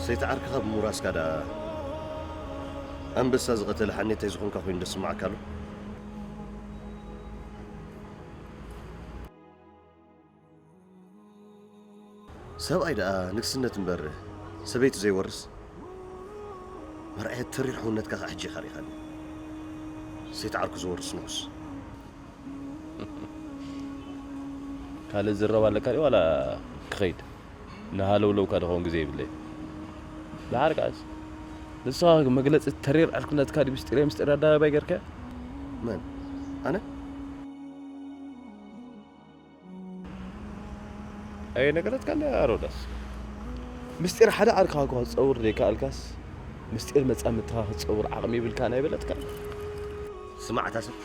ሰይቲ ዓርክኻ ብምውራስካ ደኣ ኣንበሳ ዝቐተለ ሓኔታይ ዝኾንካ ኮይኑ ደስምዓካ ኣሎ? ሰብኣይ ደኣ ንግስነት እምበር ሰበይቲ ዘይወርስ? መርኣየት ተሪር ሕውነትካ ኸዓ ሕጂ ኢኻ ርኢኻኒ። ሰይቲ ዓርኩ ዝወርስ ንጉስ። ካልእ ዝረባ ኣለካ ድዩ ዋላ ክኸይድ? ንሃለውለውካ ድኸውን ግዜ የብለይ። ደሓር ከዓስ ንስኻ መግለፂ ተሪር ዕርክነትካ ድዩ ምስጢረይ ምስጢር ኣደባባይ ገርካዮ? መን? ኣነ? ኣየነገረትካ እንድያ ሮዳስ? ምስጢር ሓደ ዓርክኻ እኳ ክትፀውር ዘይከኣልካስ ምስጢር መፃምድትኻ ክትፀውር ዓቕሚ ይብልካ ናይ በለትካ? ስማዕ እታ ሰብ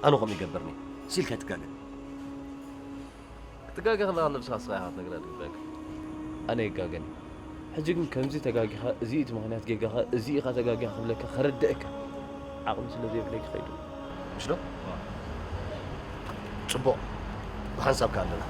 ኣነ ከምኡ ይገብርኒ ሲልካ ትጋገ ክትጋገ ከለኻ ነብስኻ ስኻ ኢኻ ክትነግራ ዝግበአካ። ኣነ ይጋገን። ሕጂ ግን ከምዚ ተጋጊኻ፣ እዚ እቲ ምኽንያት ጌጋኻ፣ እዚ ኢኻ ተጋጊኻ ክብለካ ከረድአካ ዓቕሚ ስለ ዘይብለይ ክኸይድ። ምሽ ዶ? ጽቡቕ ብሓንሳብካ ኣለና።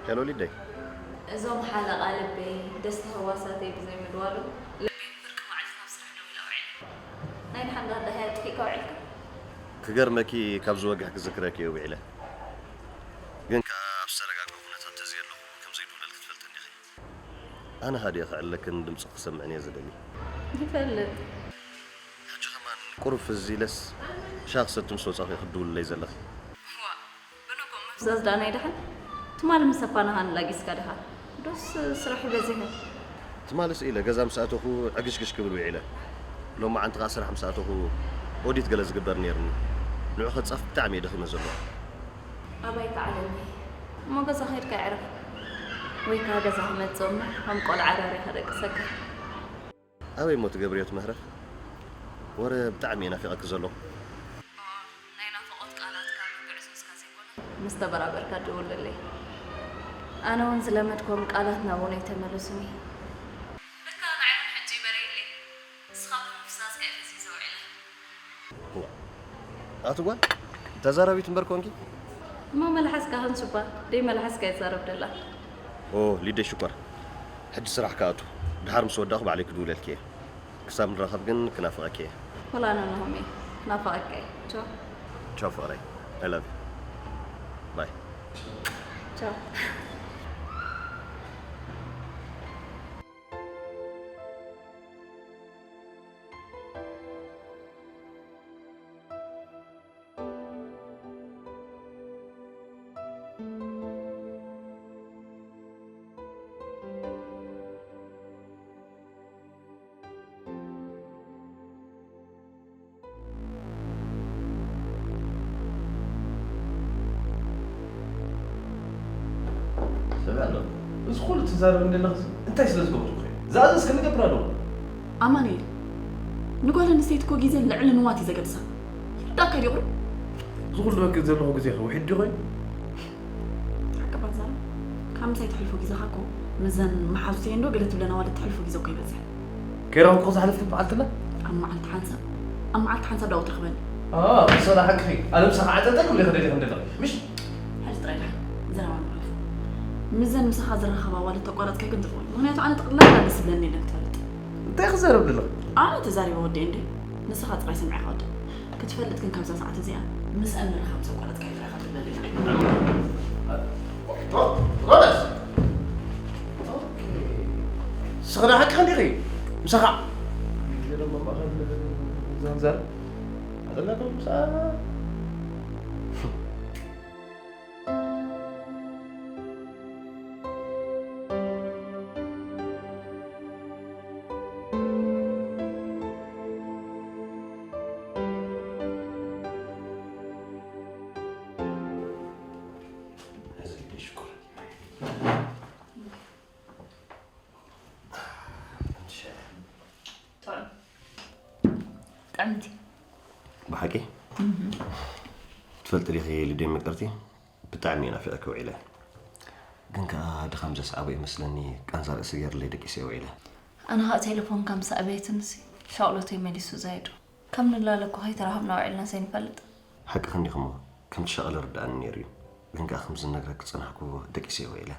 ሄሎ ሊደይ። እዞም ሓለቓ ልበይ ደስታ ህዋሳተይ ብዘይ ምድዋሎም ልበይ ብፍርቂ መዓልቲ ናብ ስራሕ ደው ኢለ ኣውዒለ። ናይ ደሓን ዳርዳሃይ ኣጥፊእካ ውዒልካ? ክገርመኪ ካብ ዝወግሕ ክዝክረኪ እየ ውዒለ። ግን ከኣ ኣብ ዝተረጋግአ ኩነታት ተዘየለኹ ከም ዘይድውለልኪ ትፈልጢ እንዲኺ። ኣነ ሃዲኤ ክዕልለክን ድምፅኺ ክሰምዕን እየ ዝደሊ። ይፈልጥ። ሕጂ ከማን ቁሩብ ፍዝዝ ኢለስ ሻሂ ክሰቲ ምስ ወፃእኺ ክድውልለይ ዘለኺ። ዋእ ብንጉእ ምፍዛዝ ደኣ ናይ ደሓን? ትማሊ ምስ ኣፓናሃ ንላጊስካ ዲኻ? ዶስ ስራሕ በዚሑ? ትማሊ ስኢለ ገዛ ምስ ኣተኹ ዕግሽግሽ ክብል ውዒለ። ሎማዓንቲ ከኣ ስራሕ ምስ ኣተኹ ኦዲት ገለ ዝግበር ነይርኒ። ንዑ ከጻፍ ብጣዕሚ እየ ደኺመ ዘለኹ። ኣባይ ከዓለኒ እሞ ገዛ ከይድካ ኣዕርፍ። ወይ ከኣ ገዛ ክመጽእ እሞ ከም ቆልዓ ራሪኻ ደቅሰካ። ኣበይ እሞ ትገብርዮ እቲ መህረፍ? ወረ ብጣዕሚ እየ ናፊቐኪ ዘለኹ። ናይ ናፍቖት ቃላትካ ምጉዕዞዝካ ዘይኮነ ምስ ተበራበርካ ደውለለይ። ኣነ እውን ዝለመድኮም ቃላት ናብኡ ኣይተመለሱኒ። ለካ ንዓይ እውን ሕጂ ይበረየለይ። ንስኻ ብምፍዛዝካ እየ ፈዚዘ ውዒለ። ኣቲ ጓል ተዛራቢት እምበር ኮንኪ። እሞ መልሓስካ ክንሱባ ደይ መልሓስካ ይዛረብ ደላ። ኦ ሊደይ ሽኮር ሕጂ ስራሕ ክኣቱ ድሓር ምስ ወዳእኹ ባዕለይ ክድውለልኪ እየ። ክሳብ ንራኸብ ግን ክናፍቐኪ እየ። ወላ ኣነ ንሆም እየ ክናፍቐካ እየ። ቻው። ቻው ፍቕረይ። I love you. Bye. ቻው። ሰብኣይ ኣሎ። እዚ ኩሉ ትዛረብ እንደለኽስ እንታይ ስለ ዝገበርኩ እየ? ዝኣዘዝክኒ እገብር ኣለኹ። ኣማኑኤል፣ ንጓል ኣንስተይቲ እኮ ግዜን ልዕሊ ንዋት እዩ ዘገድሳ። ይርዳእካ ድዩ ቆይ? እዚ ኩሉ በኪ ዘለኹ ግዜኸ ውሒድ ድዩ ኮይኑ? ሓቂ እባ ትዛረብ? ካብ ምሳይ ተሕልፎ ግዜኻ እኮ ምስዘን መሓዙተይ እንዶ ገለ ትብለን ኣዋልድ ተሕልፎ ግዜ እኮ ይበዝሕ። ከይረኸብኩ ዝሓለፍኩ መዓልቲ ኣላ? ኣብ መዓልቲ ሓንሳብ ኣብ መዓልቲ ሓንሳብ ዳኣ ትረኽበኒ። ኣአ፣ እሶ ዳኣ ሓቅኺ። ኣነ ምሳኺ ዓጠጠ ክብለኪ ደሊኺ እንድለኺ። ምሽ? ሕጂ ጥራይ ዳኣ ዘረባ ንሓልፎ። ምስዘን ምሳኻ ዝራኸባ ኣዋልድ ተቋራጽካይ ግን ጥፍኡ። ምኽንያቱ ኣነ ጠቕላላ ደስ ዝብለኒ የለን ክትፈልጥ። እንታይ ክዛረብ ደለኺ? ኣነ ተዛሪበ ወዲኤ እንድየ። ንስኻ ጥራይ ሰሚዕኻ ወድእ። ክትፈልጥ ግን ካብዛ ሰዓት እዚኣ ምስኣን ምርኻብ ምስ ኣቋረጽካዮ ጥራይ ኢኻ ትብለኒ። ሮዳስ! ኦኬ። ንስኺ ዶ ሓቅኺ እንዲኺ? ምሳኻ ግዜ ደሞ ማእኸል ዘንዘር ኣጠናቶም ምሳ ጥዕምቲ። ብሓቂ? ትፈልጢ ዲኺ ሊድያ ምቅርቲ? ብጣዕሚ እየ ናፊቐኪ ውዒለ። ግን ከኣ ድኻም ዘስዓቦ ይመስለኒ፣ ቃንዛ ርእሲ ገይርለይ ደቂሰ እየ ውዒለ። ኣነ ኸኣ ቴሌፎንካ ምስ ኣበየትንሲ ሻቕሎተይ መሊሱ ዛይዱ። ከም ንላለ እኮ ከይተራኸብና ውዒልና ዘይንፈልጥ። ሓቅኺ እንዲኽሞ፣ ከምቲ ሻቕለ ርድኣኒ ነይሩ እዩ። ግን ከኣ ከም ዝነግረኪ ዝጸናሕኩ ደቂሰ እየ ውዒለ።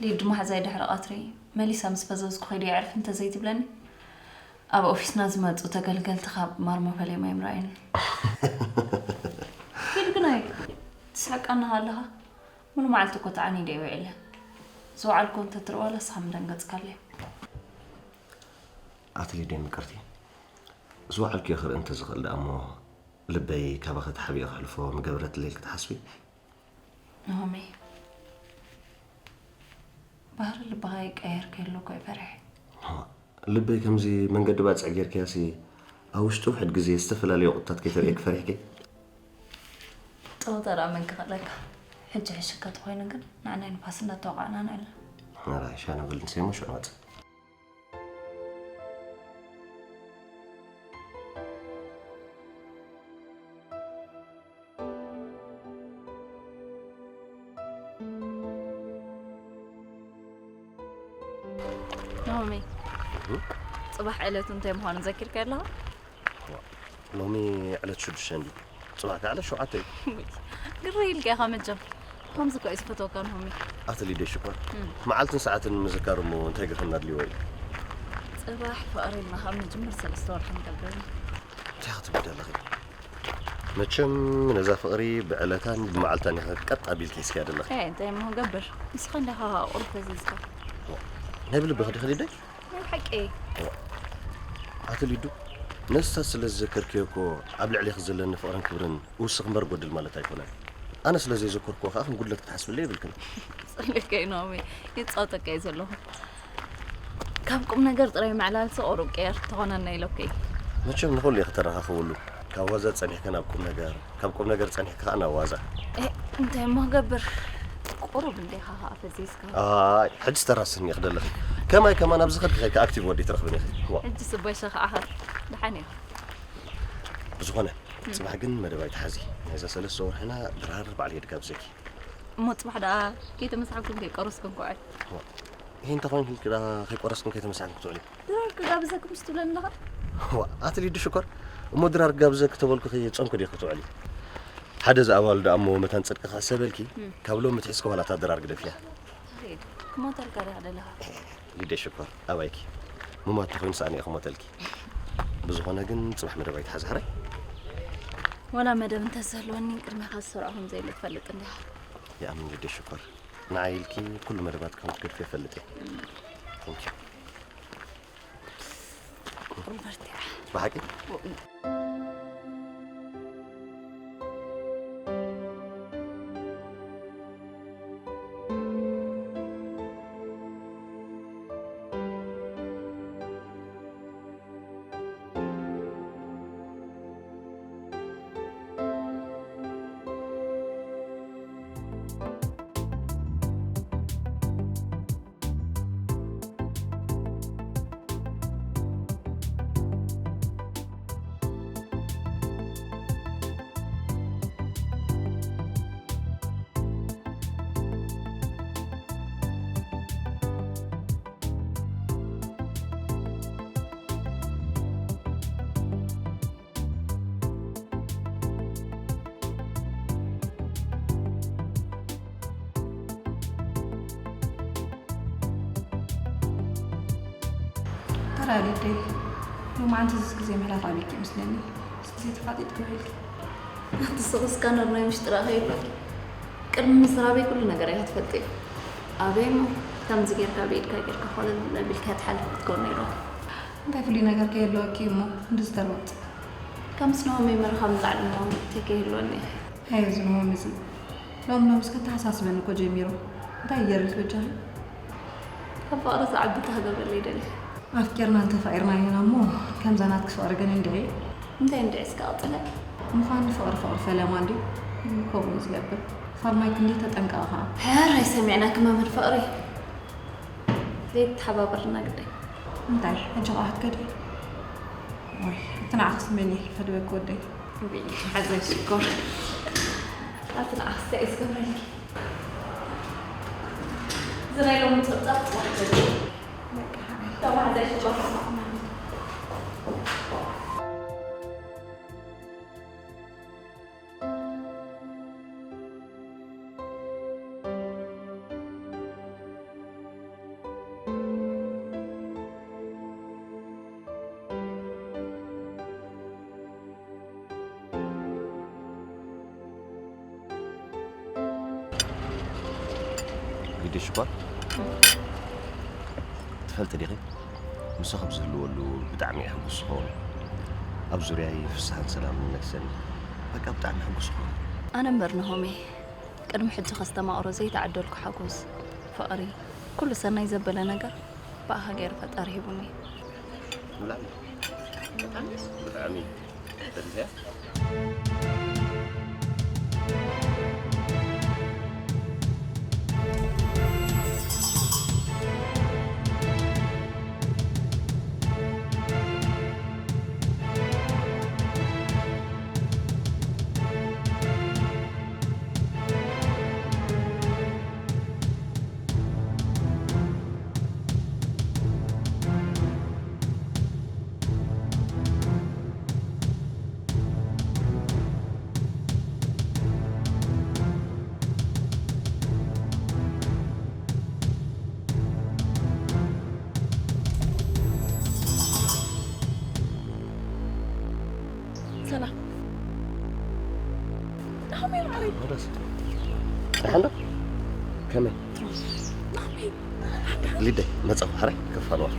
ሊዱ መሓዛይ ድሕሪ ቀትሪ መሊሳ ምስ ፈዘዝኩ ከይዱ የዕርፍ እንተዘይትብለኒ፣ ኣብ ኦፊስና ዝመጹ ተገልገልቲ ካብ ማርሞ ፈሊዮም ኣይምረኣዩን። ኪድ ግናይ ትስሕቀና ኣለኻ። ሙሉ መዓልቲ እኮ ተዓኒደ እየ ውዒለ። ዝወዓልኩ እንተትርእዋ ለስኻ ምደንገጽካለይ። ኣቲ ሊድያ ምቅርቲ፣ ዝወዓልክዮ ክርኢ እንተዝኽእል ደኣ እሞ ልበይ ካባኺ ተሓቢኡ ከሕልፎ ምገበረትለይ ኢልኪ ትሓስቢ? ናሆመይ፣ ባህሪ ልብኻ ይቀየር ከሎ እኮ እየ ፈሪሐ። እዋ፣ ልበይ ከምዚ መንገዲ ባጽዕ ጌርክያሲ፣ ኣብ ውሽጢ ውሕድ ግዜ ዝተፈላለዩ ቁጥታት ከይተርእየኪ ፈሪሕኪ? ጸወታ ደኣ መን ክኽእለካ? ሕጂ ሕሽካ ተኾይኑ ግን ንዓና ንፋስ እንዳተወቃዕና ንዕለ። ኧረ፣ ሻና በል ንሰይ እሞ ሽዑ ንወጽእ። ናሆመይ፣ እህ? ጽባሕ ዕለቱ እንታይ ምዃኑ ዘኪርካዮ ኣለኻ? ዋ፣ ሎሚ ዕለት ሽዱሽተ እንድዩ። ጽባሕ ከኣ ዕለት ሸውዓተ እዩ። ውይ፣ ግርህ ኢልካ ኢኻ መቸም። ከምዚ እኮ እዩ ዝፈትወካ ናሆመይ። ኣቲ ሊድያ ሽኮር፣ እም። መዓልትን ሰዓትን ምዝካር እሞ እንታይ ግርህና ኣድልይዎ እዩ? ጽባሕ ፍቕሪ ኢልና ካብ ንጅምር ሰለስተ ወርሒ ንገብር። እንታይ ክትብሊ ኣለኺ? መቸም ነዛ ፍቕሪ ብዕለታን ብመዓልታን ኢኺ ቀጥ ኣቢልኪ ሒዝክያ ዘለኺ። ኤ፣ እንታይ እሞ ክገብር? ንስኻ እንዲኻ ቁሩብ ፈዚዝካ። ዋ፣ ናይ ብልብኺ ዲኺ ሊደይ? ናይ ብሓቂ። ዋ፣ ኣቲ ሊዱ፣ ነስታት ስለ ዝዘከርክዮ እኮ ኣብ ልዕሌኺ ዘለኒ ፍቕርን ክብርን ውስኽ እምበር ጎድል ማለት ኣይኮነን። ኣነ ስለ ዘይዘከርክዎ ከኣ ከም ጉድለት ክትሓስብለይ የብልክን። ጸሊእከ እዩ ናሆመይ፣ ይጻወተካ እዩ ዘለኹ። ካብ ቁም ነገር ጥራይ ምዕላልሲ ቁሩብ ቅየር ተኾነና ኢለኩ እየ። መቸም ንኹሉ ኢኺ ተረኻኽብሉ። ካብ ዋዛ ጸኒሕካ ናብ ቁም ነገር፣ ካብ ቁም ነገር ጸኒሕካ ከኣ ናብ ዋዛ። ኤ፣ እንታይ እሞ ክገብር? ቁሩብ እንዲኻ ከኣ ፈዚዝካ። ኣይ፣ ሕጂ ተራስኒ ኢኺ ደለኺ። ከማይ ከማን ኣብዚ ከድኪ ከይካ ኣክቲቭ ወዲ ትረኽብኒ ኢኺ። ዋ። ሕጂ ስቦይ ሸኻ ዓኸር። ደሓን ኢኻ። ብዝኾነ፣ እም። ጽባሕ ግን መደብ ኣይትሓዚ። ናይዛ ሰለስተ ወርሕና ድራር በዓል ሄድካ ብዘኪ። እሞ ጽባሕ ደኣ ከይተመሳሕኩም ከይቀረስኩም ክውዕል። ዋ። ይሄ እንተ ኾይኑ ኢልኪ ደኣ ከይቆረስክን ከይተመሳሕን ክትውዕሊ? ድራር ክጋብዘኩም ምስ ትብለኒ ኣለኻ? ዋ፣ ኣቲ ሊዱ ሽኮር፣ እሞ ድራር ክጋብዘኪ ተበልኩኺ ጾምኪ ዲኺ ክትውዕሊ? ሓደ ዝኣባሉ ደኣ እሞ መታን ጽድቂ ክሕሰበልኪ፣ እም። ካብ ሎሚ ምትሒዝኪ ዋላ እታ ድራር ግደፍያ። ተኸይድ፣ ክሞተልካ ዲኻ ደለኻ? ሊድያ ሽኮር፣ ኣባይኪ። ምማት ተኾይኑ ሰኣነ እየ ክሞተልኪ። ብዝኾነ ግን ጽባሕ መደብ ኣይትሓዚ ሕራይ? ዋላ መደብ እንተዝህልወኒ ቅድሚኻ ዝሰርዖ ከም ዘየለ ትፈልጥ እንዲኻ። ይኣምን ሊድያ ሽኮር። ንዓይ ኢልኪ ኩሉ መደባት ከም ትገድፊ ይፈልጥ እየ። Thank you። ቁሩብ በርቲዐ። ብሓቂ? ተራሊደይ፣ ሎማዓንቲ እዚ ግዜ ምሕላፍ ኣቢልኪ ይመስለኒ። እዚ ግዜ ተፋጢጥኪ ውዒልኪ። ኣቲ ስቕ ስካነር ናይ ምሽጥራ ከይብለኪ። ቅድሚ ምስራበይ ኩሉ ነገር እያ ትፈልጥ እያ። ኣበይ እሞ፣ ከምዚ ጌርካ ብኢድካ ጌርካ ኮለል ኣቢልካ ትሓልፍ ክትከውን ነይርዋ። እንታይ ፍሉይ ነገር ከየለወኪ እሞ፣ እንዲ ዝተለወጥ? ከም ስኖ መይ ምርኻብ ንላዕሊ እሞ፣ እንታይ ከይህልወኒ? ኣየ ዝንሆ ምዚ ሎም ሎምስ ከተሓሳስበኒ እኮ ጀሚሩ። እንታይ ገይርልኪ በጃኺ? ካብ ፍቕሪ ዝዓቢ እንታይ ክገብረለይ ደልየ? ኣፍቂርና እንተፋቒርና ኢና እሞ፣ ከምዛ ናትኪ ፍቕሪ ግን እንድዒ። እንታይ እንድዒ እስከ ቀጽለ? ምዃኑ ፍቕሪ ፍቕሪ ፈለማ እንድዩ። ከምኡ እዩ ዝገብር። ፋርማይ ክንደይ ተጠንቀቐ ኸዓ። ሕራይ ሰሚዕናኪ መምህር ፍቕሪ። ዘይተሓባበርና ግዳይ። እንታይ? ሕጂ ኸዓ ክትከዲ? ወይ፣ ትንዓኽስ መን ይሕልፈ ድበክ ወደይ? ሓዘይ ሽኮር። ኣቲ ንዓኽስ እንታይ እዩ ዝገብረልኪ? እዚ ናይ ሎሚ ጸብጻብ ጽባሕ ዘርኢ። ተባዕ ዘይ ሽኮር። ሊዲ ሽኮር ትፈልጢ ዲኺ? ንሱ ካብ ዝህልወሉ ብጣዕሚ እየ ሕጉስ ዝኸውን። ኣብ ዙርያይ ፍስሃን ሰላምን ነግሰኒ። በቃ ብጣዕሚ ሕጉስ ዝኸውን። ኣነ እምበር ናሆሜ፣ ቅድሚ ሕጂ ከስተማቕሮ ዘይተዓደልኩ ሓጎስ፣ ፍቕሪ፣ ኩሉ ሰናይ ዘበለ ነገር ብኣኻ ገይሩ ፈጣሪ ሂቡኒ። ብላዕሊ ብጣዕሚ ደስ እያ። ሰላም ናሆሜ ማዕረይ። ደሓን ዶ? ከመይ? ሊደይ መጻኹ፣ ሕራይ ከፋልዋ።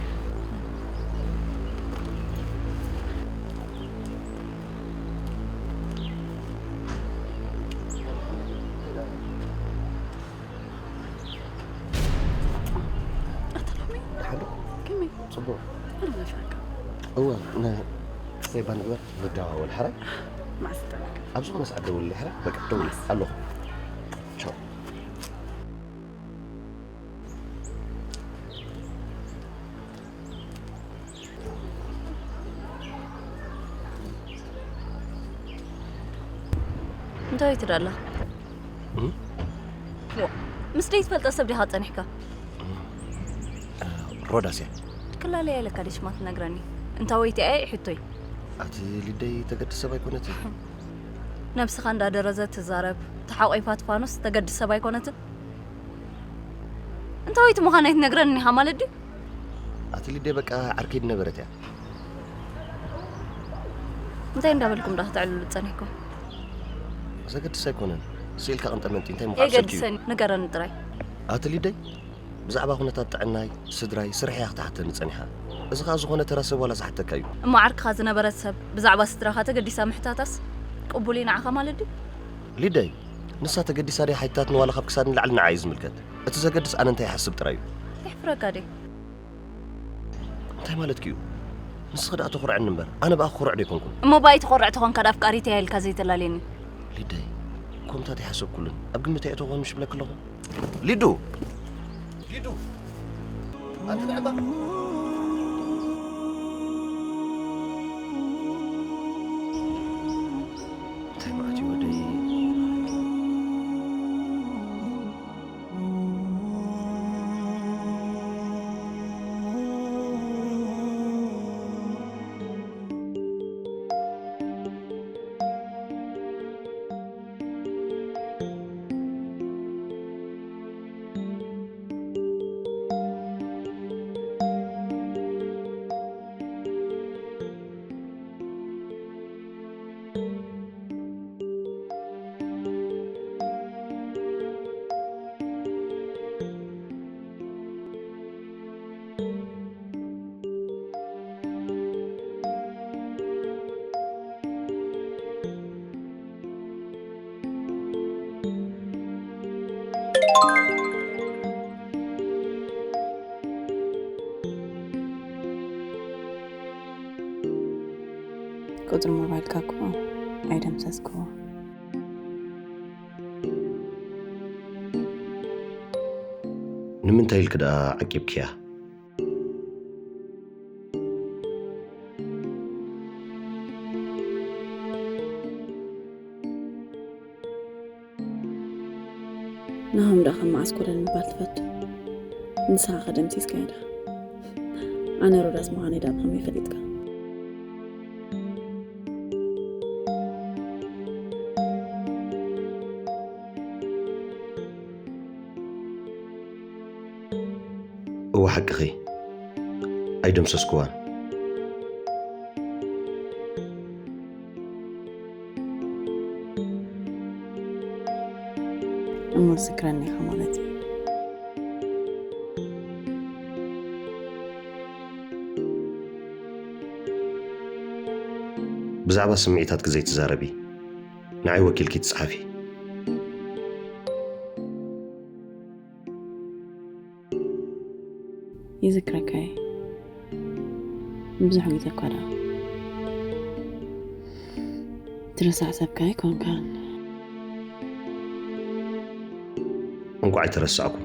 ኣታ ናሆሜ። ደሓን ዶ? ከመይ? ጽቡቕ። ኣነ መሻካ። እወ፣ ነ-፣ ክስተይ ባንግበር ንደዋወል፣ ሕራይ? ማዕስተ። ኣብ ዝኾነ ሰዓት ደውልለይ፣ ሕራይ? በቃ፣ ደውል። ኣለኹ። ቻው። እንታይ ትዳላ? ምስ ደይ ትፈልጠ ሰብ ዲኻ ጸኒሕካ? ሮዳስ እያ። ክላለያ ኢለካ ዲሽ ማትነግረኒ? እንታ ወይቲ ኣየ ሕቶይ። ኣቲ ሊደይ ተገድስ ሰብ ኣይኮነትን። ነብስኻ እንዳደረዘት ትዛረብ፣ ተሓቆይፋ ትፋኑስ ተገድስ ሰብ ኣይኮነትን? እንታ ወይቲ ምዃን ኣይትነግረኒ ኢኻ ማለት ድዩ? ኣቲ ሊደይ በቃ ዓርከይ ድነበረት እያ። እንታይ እንዳበልኩም ዳ ክትዕልሉ ጸኒሕኩም? ዘገድስ ኣይኮነን። ስኢልካ ቅንጠመንጢ እንታይ ምዃን ሰብኪ እዩ። የገድሰኒ፣ ንገረኒ ጥራይ። ኣቲ ሊደይ ብዛዕባ ኩነታት ጥዕናይ፣ ስድራይ፣ ስርሐይ እያ ክትሓተኒ ጸኒሓ። እዚ ኸኣ ዝኾነ ተራ ሰብ ዋላ ዝሓተካ እዩ። እሞ ዓርክኻ ዝነበረት ሰብ ብዛዕባ ስድራኻ ተገዲሳ ምሕታታስ ቅቡል እዩ ንዓኻ ማለት ድዩ? ሊደይ ንሳ ተገዲሳ ደይ ሓይታትኒ ዋላ ካብ ክሳድ ንላዕሊ ንዓ እዩ ዝምልከት። እቲ ዘገድስ ኣነ እንታይ ይሓስብ ጥራይ እዩ። የሕፍረካ ድዩ? እንታይ ማለትኪ እዩ? ንስኺ ደኣ ተኹርዐኒ እምበር ኣነ ብኣኺ ኩሩዕ ደይኮንኩን። እሞ ብኣይ ትኾርዕ ተኾንካ ዳ ኣፍቃሪተይ ኢልካ ዘይተላልየኒ? ሊደይ ከምታት ኣይሓሰብኩሉን። ኣብ ግምት ኣየእተኹን ምሽ ብለኪ ኣለኹ። ሊዱ! ሊዱ! ኣንቲ ንዕባ! እንታይ ማለት እዩ ወደይ? ቁጽሪ ሞባይልካ እኮ ኣይደምሰስክዎ። ንምንታይ ኢልኪ ደኣ ዓቂብክያ? ኩለን ምባል ትፈቱ። ንስኻ ከደምሲስካያ ዲኻ? ኣነ ሮዳስ ምዃነይ ደኣ ብኸመይ ፈሊጥካ? እወ ሓቅኺ፣ ኣይደምሰስኩዋን። እሞ ዝክረኒ ኢኻ ማለት እዩ። ብዛዕባ ስምዒታትኪ ዘይትዛረቢ፣ ንዓይ ወኪልኪ ትጽሓፊ። ይዝክረካ እየ። ብዙሕ ግዜ እኳ ደኣ ትርሳዕ ሰብካ ኣይኮንካን። እንቋዕ ኣይተረሳዕኩ።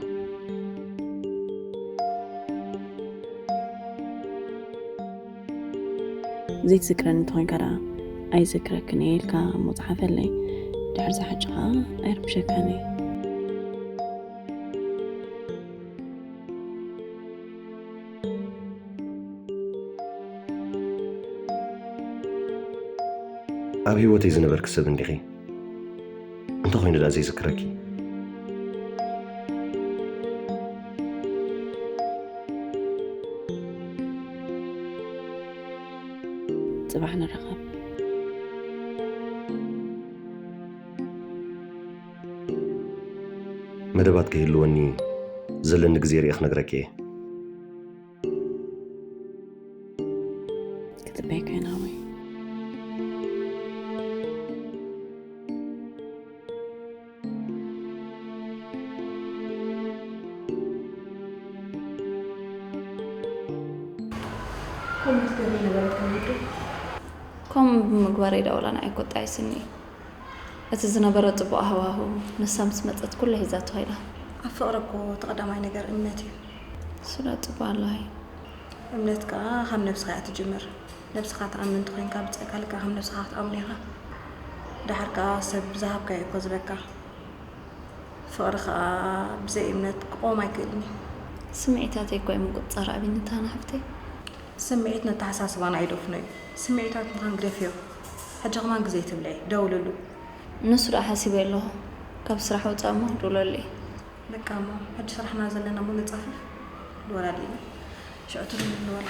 ዘይትዝክረኒ እንተኾይንካ ደኣ ኣይዝክረክን እየ ኢልካ እሞ ጸሓፈለይ። ድሕሪ ዝሓጭኻ ኣይርብሸካን እየ። ኣብ ህይወተይ ዝነበርኪ ሰብ እንዲኺ። እንተኾይኑ ደኣ ዘይዝክረኪ። ጽባሕ ንራኸብ። መደባት ከይህልወኒ ዘለኒ ግዜ ርኤ ክነግረኪ እየ። ክጽበየካ እየ ናወይ። ከምኡ ትገብሪ ነበረት ከም ውዱ። ከምኡ ብምግባረይ ደኣ ወላ ንዓይ ኣይቆጣይስኒ። እቲ ዝነበረ ጽቡቕ ሃዋህው ንሳ ምስ መጸት ኩሉ ሒዛቶ ከይዳ። ኣብ ፍቕሪ እኮ እቲ ቀዳማይ ነገር እምነት እዩ። እሱ ደኣ ጽቡቕ ኣሎ ሃይ። እምነት ከኣ ካብ ነብስኻ እያ ትጅምር። ነብስኻ ትኣምን እንተኾይንካ ብጸጋ ልክዕ ከም ነብስኻ ክትኣምኖ ኢኻ። ደሓር ከኣ ሰብ ብዝሃብካዮ እኮ ዝበካ። ፍቕሪ ከኣ ብዘይ እምነት ክቆም ኣይክእልን እዩ። ስምዒታተይ እኮ እዩ ምቁጽጻር ኣቢኒ ታና ሓፍተይ። ስምዒት ነተሓሳስባና ኣይደፍኖ እዩ። ስምዒታት ምዃን ግደፍዮ። ሕጂ ከማን ግዜ ትብልዒ፣ ደውልሉ። ንሱ ደኣ ሓሲበ ኣለኹ። ካብ ስራሕ ወጻእ እሞ ክድውለሉ እየ። በቃ እሞ ሕጂ ስራሕና ዘለና እሞ ንጻፈፍ። ንወላዲ ኢና። ሽዑ ትብሉ ንበላ።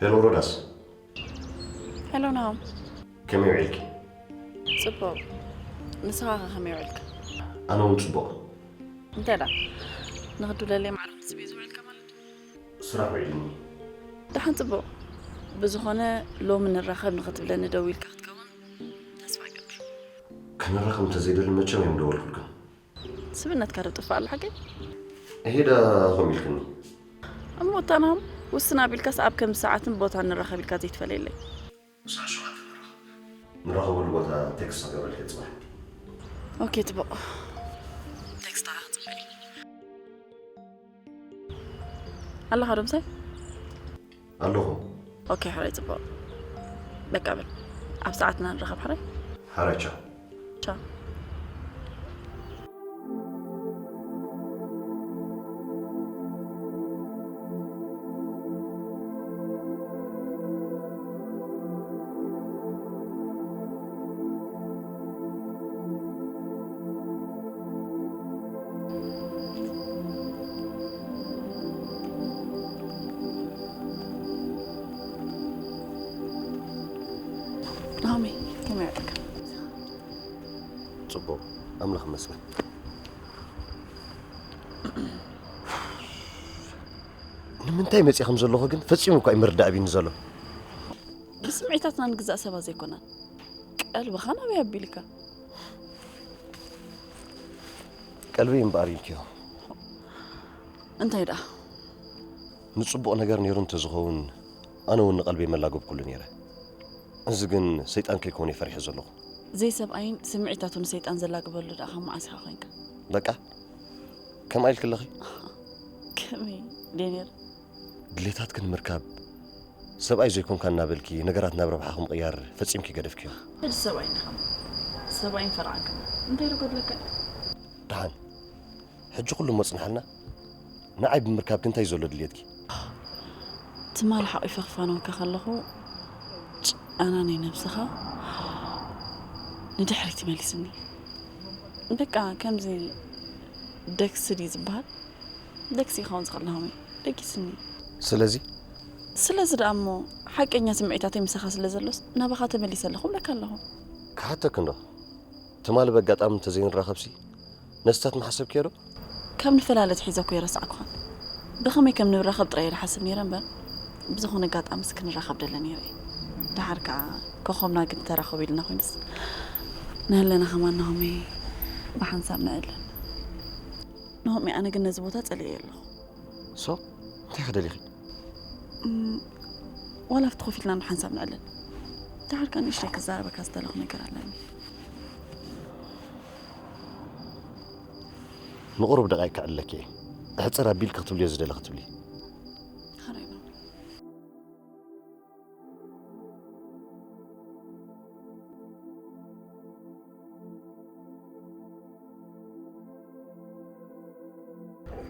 ሄሎ ሮዳስ። ሄሎ ናሆም። ከመይ ውዒልኪ? ጽቡቕ። ንስኻ ኸ ከመይ ውዒልካ? ኣነ እውን ጽቡቕ። እንታይ ደኣ ንኽድውለለይ ማዕረ ክትስብ እዩ ዝውዕልካ ማለት እዩ? ስራሕ ውዒልኒ። ደሓን ጽቡቕ። ብዝኾነ ሎሚ ንራኸብ ንኽትብለኒ ደዊልካ ክትከውን ተስፋ እገብር። ክንራኸብ እንተዘይደሊ መቸም እዮም ደወልኩልክን። ስብነትካ ዶ ጥፋእ ኣሎ ሓቂ? እሄዳ ከምኡ ኢልክኒ። እሞ እታ ናሆም ውስን ኣቢልካስ ኣብ ከምዚ ሰዓትን ቦታን ንራኸብ ኢልካ ዘይትፈለየለይ? ንራኸበሉ ቦታ ቴክስት ክገብረልኪ ጽባሕ። ኦኬ ጽቡቕ። ቴክስት ክጽበይ ኣለኻ ዶ ምሳይ? ኣለኹ። ኦኬ ሕራይ ጽቡቕ። በቃ በል ኣብ ሰዓትና ንራኸብ ሕራይ። ሓራይ ቻው። ቻው። ናሆሚ ከመይ ኣለካ? ጽቡቕ ኣምላኽ ይመስገን። ምንታይ መጽእ ከም ዘለኹ ግን ፈጺሙ እኳ ኣይምርዳእ ኣቢኒ ዘሎ። ብስምዒታትና ንግዛእ ሰባት ዘይኮናን። ቀልብኻ ናበይ ኣቢልካ? ቀልቢ እምበኣር ኢልክዮ። እንታይ ደኣ? ንጽቡቕ ነገር ነይሩ እንተዝኸውን ኣነ እውን ንቐልበይ መላገብኩሉ ነይረ። እዚ ግን ሰይጣን ከይኮነ ፈሪሐ ዘለኹ። ዘይሰብኣይን ስምዒታቱ ንሰይጣን ዘላግበሉ ደኣ ካብ መዓስ ኢኻ ኮንካ? በቃ ከምኣ ኢልክለኺ? ከመይ ዴኔር? ድሌታትኪ ንምርካብ ሰብኣይ ዘይኮንካ እናበልኪ ነገራት ናብ ረብሓኺ ምቕያር ፈጺምኪ ገደፍክዮ። ሕጂ ሰብኣይ እንዲኻ። ሰብኣይን ፈርዓንካ። እንታይ ዶ ጎድለካ? ደሓን ሕጂ ኩሉ እሞ ጽንሓልና። ንዓይ ብምርካብኪ እንታይ ዘሎ ድልየትኪ? ትማሊ ሓቒፈ ክፋነወካ ከለኹ ጫና ናይ ነብስኻ ንድሕሪት ይመሊስኒ። በቃ ከምዚ ደግሲ ድዩ ዝበሃል? ደግሲ ይኸውን ዝኽእል ናሆመይ ደጊስኒ። ስለዚ ስለዚ ደኣ እሞ ሓቀኛ ስምዒታተይ ምሳኻ ስለ ዘሎስ ናባኻ ተመሊሰ ኣለኹ እብለካ ኣለኹ። ክሓተኪ እንዶ ትማሊ በጋጣሚ እንተዘይንራኸብሲ ነስታት ምሓሰብክዮ ዶ? ካብ ንፈላለ ኣትሒዘ እኮ ኣይረሳዕኩኻን። ብኸመይ ከም ንራኸብ ጥራይ እየ ዝሓስብ ነይረ እምበር ብዝኾነ ኣጋጣሚስ ክንራኸብ ደለ ነይረ እየ። ደሓር ከኣ ኮኾብና ግን ተራኸቡ ኢልና ኮይኑስ ንህለና ከማን ናሆመይ ብሓንሳብ ንዕለል። ናሆመይ ኣነ ግን ነዚ ቦታ ጸሊኤዮ ኣለኹ። ሶ እንታይ ክደሊኺ? እም፣ ዋላ ኣብቲ ኮፍ ኢልና ብሓንሳብ ንዕለል። ደሓር ከኣ ንእሽተይ ክዛረበካ ዝደለኹ ነገር ኣለኒ። ንቑሩብ ደቓይቅ ክዕለኪ እየ። ኣሕጽር ኣቢልኪ ክትብልዮ ዝደለኺ ትብሊ። ሓራይ ነው።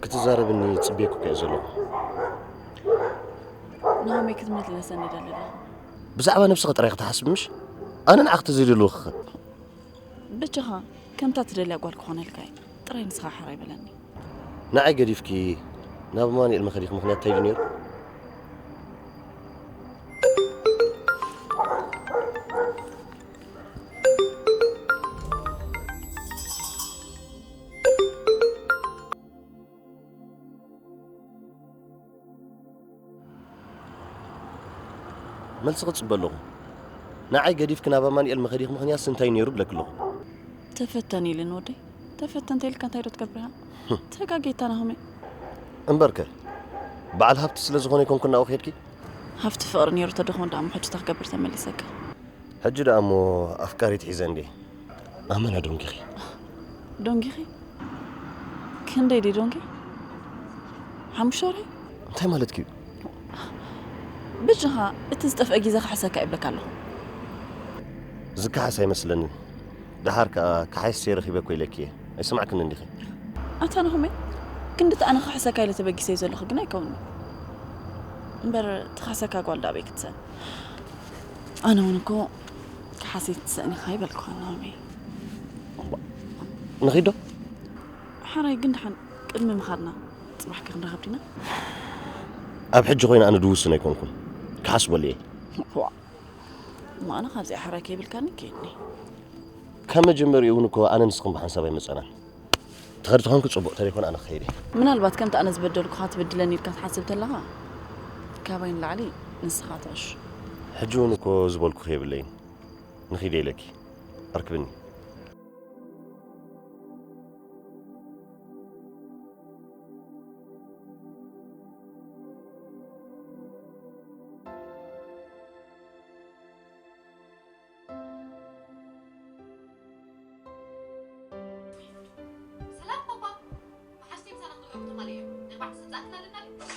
ክትዛረብኒ ጽቤኩ ከ ዘለኹ። ናሆመይ ክትምልሰኒ ደሊ ኣለኹ። ብዛዕባ ነብስኺ ጥራይ ክትሓስብ ምሽ? ኣነ ንዓኺ ተዘይደልዎ ክኸድ። ብቻኻ ከምታ ትደልያ ጓል ክኾነልካ እየ። ጥራይ ንስኻ ሓራይ በለኒ። ንዓይ ገዲፍኪ ናብ ኣማኑኤል መኸዲኺ ምኽንያት እንታይ እዩ ነይሩ? መልሲ ክጽበ ኣለኹ። ንዓይ ገዲፍኪ ናብ ኣማኑኤል መኸዲኺ ምኽንያትስ እንታይ ነይሩ ብለኪ ኣለኹ። ተፈተን ኢልን ወደይ። ተፈተን ተይልካ እንታይ ዶ ትገብር ኢኻ? ተጋጌታ ናሆመይ። እምበርከ በዓል ሃብቲ ስለ ዝኾነ ይኮንኩ ናብኡ ከድኪ? ሃብቲ ፍቕሪ ነይሩ ተደኾን ደኣ እሞ ሕጂ እንታይ ክገብር ተመሊሰካ? ሕጂ ደኣ እሞ ኣፍቃሪት ሒዘ እንዴ? ኣመና ዶንጊኺ። ዶንጊኺ? ክንደይ ድዩ ዶንጊ? ሓሙሽተ ወርሒ? እንታይ ማለትኪ እዩ? ብጅኻ እቲ ዝጠፍአ ግዜ ክሕሰካ ይብለካ ኣለኹ። ዝከሓስ ኣይመስለንን። ደሓር ከኣ ከሓይሰ ረኺበ እኮ ኢለኪ እየ። ኣይሰማዕክን እንዲኺ? ኣታ ናሆመይ፣ ክንድቲ ኣነ ክሕሰካ ኢለ ተበጊሰ ዘለኹ ግን ኣይከውንን። እምበር ትኽሕሰካ ጓል ደኣ ኣበይ ክትሰን? ኣነ እውን እኮ ክሓሴ ትሰእን ኢኻ ይበልኩኻ ናሆመይ። ንኺዶ? ሓራይ ግን ደሓን ቅድሚ ምኻድና ጽባሕ ከ ክንራኸብ ዲና? ኣብ ሕጂ ኮይነ ኣነ ድውስን ኣይኮንኩን። ክሓስበሉ እየ። ዋ፣ እሞ ኣነ ካብዚኣ ሓራይ ከይብልካኒ ከይድኒ። ካብ መጀመሪኡ እውን እኮ ኣነ ንስኽን ብሓንሳብ ኣይመጸናን። ትኸዲ ተኾንኪ ጽቡቕ፣ ተደይኮነ ኣነ ክኸይድ እየ። ምናልባት ከምቲ ኣነ ዝበደልኩኻ ትብድለኒ ኢልካ ትሓስብ ተለኻ፣ ካባይ ንላዕሊ ንስኻ ትዕሽ። ሕጂ እውን እኮ ዝበልኩኺ የብለይን። ንኺደ ኢለኪ። ኣርክብኒ። ሰላም ፓፓ፣ መሓዝተይ ምሳና ክንሪኦ ክትመሊ እየ። ንኣርባዕተ ሰዓት ኣለና ድዩ?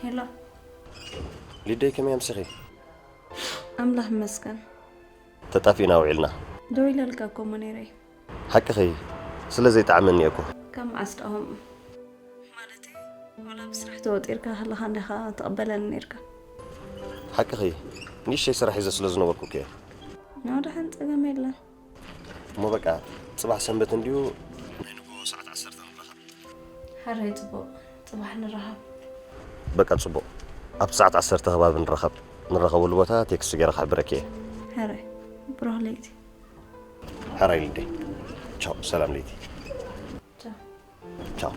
ሄሎ ሊደይ፣ ከመይ ኣምሲኺ? ኣምላኽ ይመስገን። ተጣፊእና ውዒልና። ደው ኢለልካ እኮ እሞ ነይረ። ሓቅኺ፣ ስለ ዘይጠዓመኒ እየ እኮ። ካብ መዓስ ደኣ ከምኡ? ማለተይ፣ ዋላ ብስራሕ ተወጢርካ ከለኻ እንዲኻ ትቕበለኒ ነይርካ። ሓቅኺ፣ ንእሽተይ ስራሕ ሒዘ ስለ ዝነበርኩ እኮ እየ። ኖ፣ ደሓን፣ ጸገም የለን። እሞ በቃ፣ ጽባሕ ሰንበት እንድዩ፣ ናይ ንግሆ ሰዓት ዓሰርተ ንራኸብ። ሕራይ ጽቡቕ፣ ጽባሕ ንራኸብ። በቃ ጽቡቕ፣ ኣብቲ ሰዓት ዓሰርተ ከባቢ ንራኸብ። ንራኸበሉ ቦታ ቴክስት ገይረ ክሕብረኪ እየ። ሕራይ፣ ብሩኽ ለይቲ። ሕራይ ልደይ። ቻው፣ ሰላም ለይቲ። ቻው። ቻው።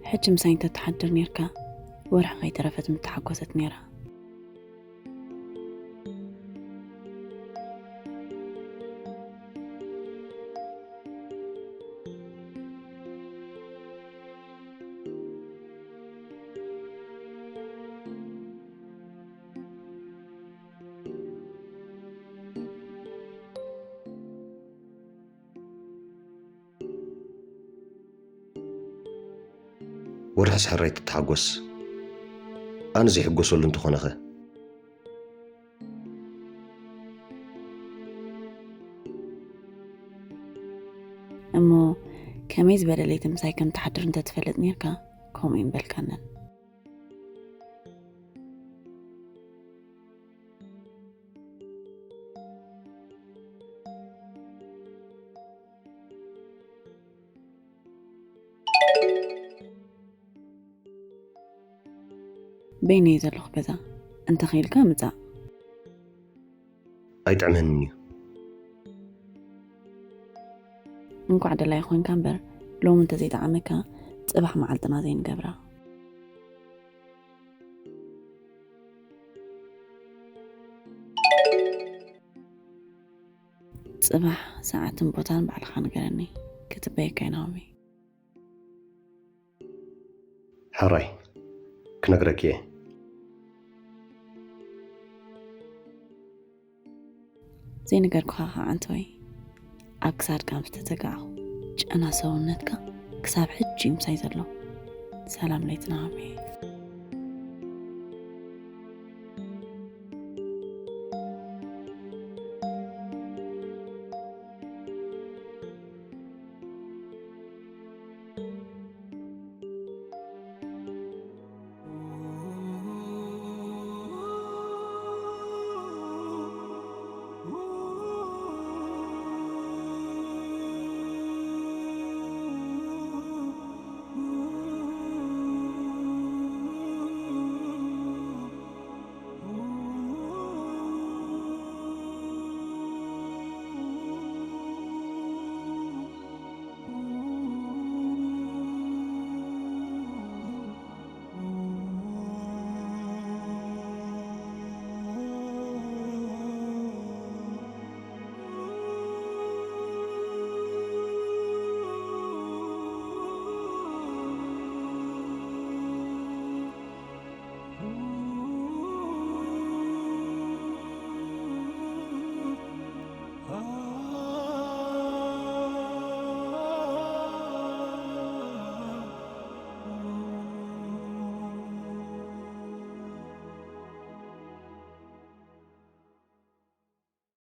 ሕጂ ምሳይ እንተትሓድር ኔርካ፣ ወርሒ ከይተረፈት ምተሓጎሰት ኔራ። ወርሕስ ሕራይ ትተሓጎስ፣ ኣነ ዘይሕጎሰሉ እንተኾነኸ? እሞ ከመይ ዝበለ ለይቲ ምሳይ ከም ትሓድር እንተትፈልጥ ኔርካ፣ ከምኡ ይምበልካነን። በይነይ ዘለኹ ገዛ፣ እንተ ኽኢልካ ምጻእ። ኣይጥዕመንን እዩ። እንኳዕ ደላይ ኾንካ እምበር፣ ሎሚ እንተዘይጠዓመካ፣ ጽባሕ መዓልትና ዘይንገብራ። ጽባሕ ሰዓትን ቦታን ባዕልኻ ንገረኒ፣ ክትበየካ ይናሆሚ። ሕራይ፣ ክነግረኪ እየ። ዘይነገርኩኻ ኸዓ ኣንተወይ፣ ኣብ ክሳድካ ምስ ተዘጋዕኹ፣ ጨና ሰውነትካ ክሳብ ሕጂ ምሳይ ዘሎ። ሰላም ለይትና ሃሜ።